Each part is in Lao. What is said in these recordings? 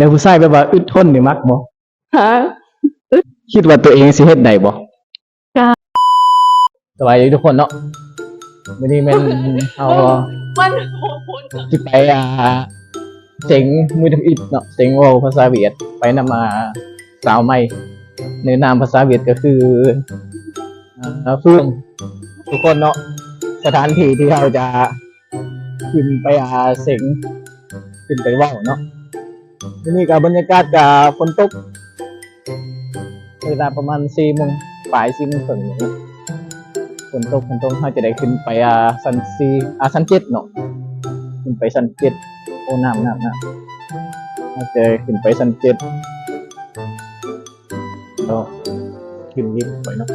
ແຕ່ຜູ້ຊາຍແບບວ່າອຶດທົນນີ້ມັກບໍ່? ຮະ? ຄິດວ່າຕົວເອງຊິເຮັດໄດ້ບໍ່? ກະ ສະບາຍດີທຸກຄົນເນາະ, ມື້ນີ້ແມ່ນເຮົາ ມັນ ຊິໄປ ອ່າ ເສັງມື້ທຳອິດເນາະ, ເສັງເວົ້າພາສາຫວຽດ ໄປນຳ ອ່າ ສາວໃໝ່ ໃນນາມພາສາຫວຽດກໍຄື ອ່າ ເຟື່ອງ ທຸກຄົນເນາະ. ສະຖານທີ່ທີ່ເຮົາຈະຂຶ້ນໄປ ອ່າ ເສັງ ຂຶ້ນໄປເວົ້າເນາະ, ມື້ນີ້ກໍບັນຍາກາດກໍຝົນຕົກ ເວລາປະມານສີ່ໂມງປາຍ ສີ່ໂມງເຄິ່ງນີ້ເນາະ, ຝົນຕົກ ຝົນຕົກ ເຮົາຈະໄດ້ຂຶ້ນໄປ ອ່າ ຊັ້ນສີ່ ອ່າ ຊັ້ນເຈັດເນາະ, ຂຶ້ນໄປຊັ້ນເຈັດ. ໂອ້ ນ້ຳ ນ້ຳ ນ້ຳ ເຮົາຈະໄດ້ຂຶ້ນໄປຊັ້ນເຈັດ ແລ້ວຂຶ້ນລິບໄປເນາະ.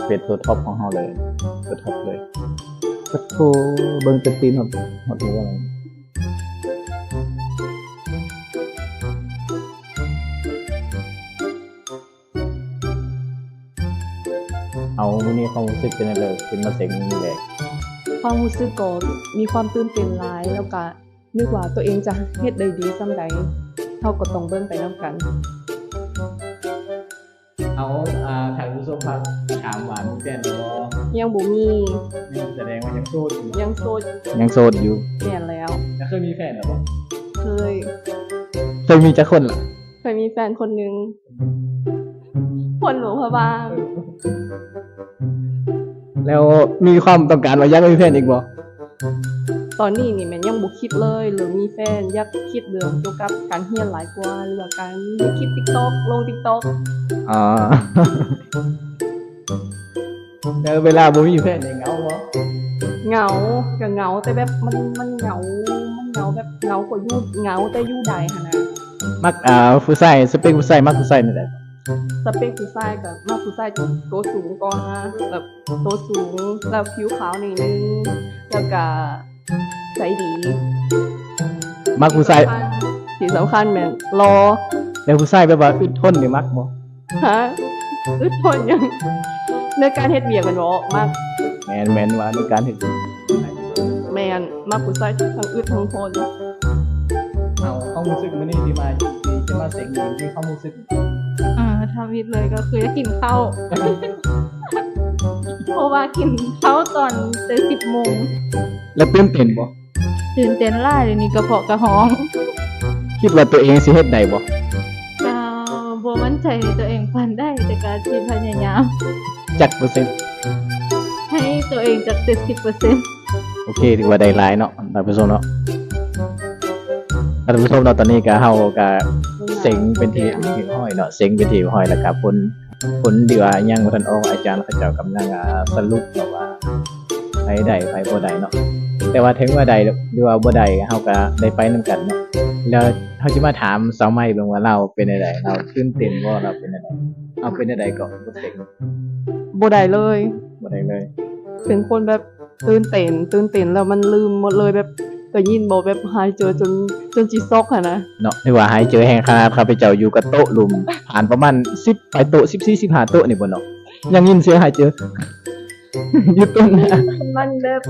ເປັນຕົວທັອບຂອງເຮົາເລີຍ ຕົວທັອບເລີຍ. ປະໂທ ເບິ່ງແຕ່ຕີນຮອດ ຮອດຫົວເລີຍ. ເອົາ ມື້ນີ້ຄວາມຮູ້ສຶກເປັນຈັ່ງໃດ ຂຶ້ນມາເສັງມື້ແລກ? ຄວາມຮູ້ສຶກກໍມີຄວາມຕື່ນເຕັ້ນຫຼາຍ ແລ້ວກະ ນຶກວ່າຕົວເອງຈະເຮັດໄດ້ດີສ່ຳໃດ, ເຮົາກໍຕ້ອງເບິ່ງໄປນຳກັນ. ເອົາ ອ່າ ທ່ານຜູ້ຊົມ ຖາມວ່າມີແຟນແລ້ວບໍ່? ຍັງບໍ່ມີ. ຍັງ ສະແດງວ່າຍັງໂສດຢູ່. ຍັງໂສດ. ຍັງໂສດຢູ່. ແມ່ນແລ້ວ. ແລ້ວເຄີຍມີແຟນແລ້ວບໍ່? ເຄີຍ. ເຄີຍມີຈັກຄົນລະ? ເຄີຍມີແຟນຄົນໜຶ່ງ. ຄົນຫຼວງພະບາງ. ແລ້ວມີຄວາມຕ້ອງການວ່າຢາກມີແຟນອີກບໍ່? ຕອນນີ້ນີ້ແມ່ນຍັງບໍ່ຄິດເລີຍເລື່ອງມີແຟນ, ຢາກຄິດເລື່ອງກ່ຽວກັບການຮຽນຫຼາຍກວ່າ ຫຼືວ່າການເຮັດຄລິບ TikTok ລົງ TikTok. ອໍ ແລ້ວເວລາບໍ່ມີແຟນນີ້ເຫງົາບໍ່? ເຫງົາ ກະເຫງົາ ແຕ່ແບບມັນ ມັນເຫງົາ ມັນເຫງົາແບບເຫງົາກວ່າຢູ່ ເຫງົາແຕ່ຢູ່ໄດ້ຫັ້ນນະ. ມັກ ອ່າ ຜູ້ຊາຍ ສະເປັກຜູ້ຊາຍ ມັກຜູ້ຊາຍແນວໃດ? ສະເປັກຜູ້ຊາຍກະມັກຜູ້ຊາຍໂຕສູງກ່ອນນະ ແບບໂຕສູງ ແລ້ວຜິວຂາວໜ້ອຍໜຶ່ງ ແລ້ວກະໃຈດີ. ມັກຜູ້ຊາຍ ທີ່ສຳຄັນ ທີ່ສຳຄັນແມ່ນຫຼໍ່. ແລ້ວຜູ້ຊາຍແບບວ່າອຶດທົນນີ້ມັກບໍ່? ຮະ? ອຶດທົນຫຍັງ? ໃນການເຮັດວຽກແມ່ນບໍ່? ມັກ. ແມ່ນ ແມ່ນວ່າໃນການເຮັດວຽກ. ແມ່ນ ມັກຜູ້ຊາຍທັງອຶດທັງທົນ. ເອົາ ຄວາມຮູ້ສຶກມື້ນີ້ທີ່ມາ ທີ່ຈະມາເສັງນີ້ ມີຄວາມຮູ້ສຶກ ອ່າ ທຳອິດເລີຍກໍຄືຢາກກິນເຂົ້າ ເພາະວ່າກິນເຂົ້າຕອນແຕ່ສິບໂມງ. ແລ້ວຕື່ນເຕັ້ນບໍ່? ຕື່ນເຕັ້ນຫຼາຍ ດຽວນີ້ກະເພາະກະຮ້ອງ. ຄິດວ່າຕົວເອງຊິເຮັດໄດ້ບໍ່? ກະບໍ່ໝັ້ນໃຈໃນຕົວເອງປານໃດ ແຕ່ກະຊິພະຍາຍາມ. ຈັກເປີເຊັນ? ໃຫ້ຕົວເອງຈັກເຈັດສິບເປີເຊັນ. ໂອເຄ ຖືວ່າໄດ້ຫຼາຍເນາະ ທ່ານຜູ້ຊົມເນາະ. ທ່ານຜູ້ຊົມເນາະ ຕອນນີ້ກະ ເຮົາກະເສັງເປັນທີ່ຮຽບຮ້ອຍເນາະ, ເສັງເປັນທີ່ຮຽບຮ້ອຍ ແລ້ວກະຜົນ ຜົນທີ່ວ່າຍັງບໍ່ທັນອອກ ອາຈານເຂົາເຈົ້າກຳລັງ ອ່າ ສະຫຼຸບເນາະວ່າໃຜໄດ້ໃຜບໍ່ໄດ້ເນາະ. ແຕ່ວ່າເຖິງວ່າໄດ້ ຫຼືວ່າບໍ່ໄດ້ ເຮົາກະໄດ້ໄປນຳກັນເນາະ. ແລ້ວເຮົາຊິມາຖາມສາວໃໝ່ເບິ່ງວ່າລາວເປັນແນວໃດ ລາວຕື່ນເຕັ້ນບໍ່ ລາວເປັນແນວໃດ ເອົາ ເປັນແນວໃດກໍບໍ່ເສັງ? ບໍ່ໄດ້ເລີຍ. ບໍ່ໄດ້ເລີຍ. ເປັນຄົນແບບ ຕື່ນເຕັ້ນ ຕື່ນເຕັ້ນແລ້ວມັນລືມໝົດເລີຍ ແບບ ໄດ້ຍິນບໍ່ ແບບຫາຍເຈີຈົນ ຈົນຊິຊັອກຫັ້ນນະ. ເນາະ ຖືວ່າຫາຍເຈີແຮງຂະໜາດ ຂ້າພະເຈົ້າຢູ່ກັບໂຕະລຸ່ມ ຜ່ານປະມານສິບປາຍໂຕະ ສິບສີ່ ສິບຫ້າໂຕະນີ້ບໍ່ເນາະ ຍັງຍິນສຽງຫາຍເຈີຢູ່ຕົ້ນໜ້າ. ມັນແບບ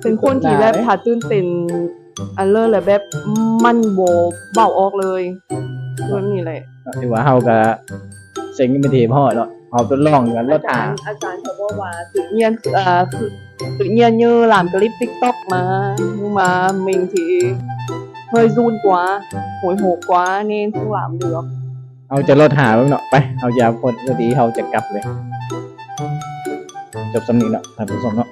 ເປັນຄົນທີ່ແບບ ຖ້າຕື່ນເຕັ້ນອັນເລີຍແຫຼະ ແບບມັນບໍ່ເວົ້າອອກເລີຍ ແບບນີ້ແຫຼະ. ຖືວ່າເຮົາກະເສັງເປັນທີ່ຮຽບຮ້ອຍເນາະ ເຮົາທົດລອງກັນ ລອດທ່າ. ອາຈານ ອາຈານເຂົາບອກວ່າ ສືບຮຽນ ເອີ ສືບຮຽນຢູ່ລາມກະລິບ TikTok ມາ ມາເມັງທີ່ເຮີຍຊູນກວ່າ ໂຫຍໂຫກກວ່າແນ່ນຄືລາມເດືອກ. ເຮົາຈະລອດທ່າເບິ່ງເນາະ ໄປ ເຮົາຢ່າພົ້ນ ພໍດີເຮົາຈະກັບເລີຍ. ຈົບສ່ຳນີ້ເນາະ ທ່ານຜູ້ຊົມເນາະ.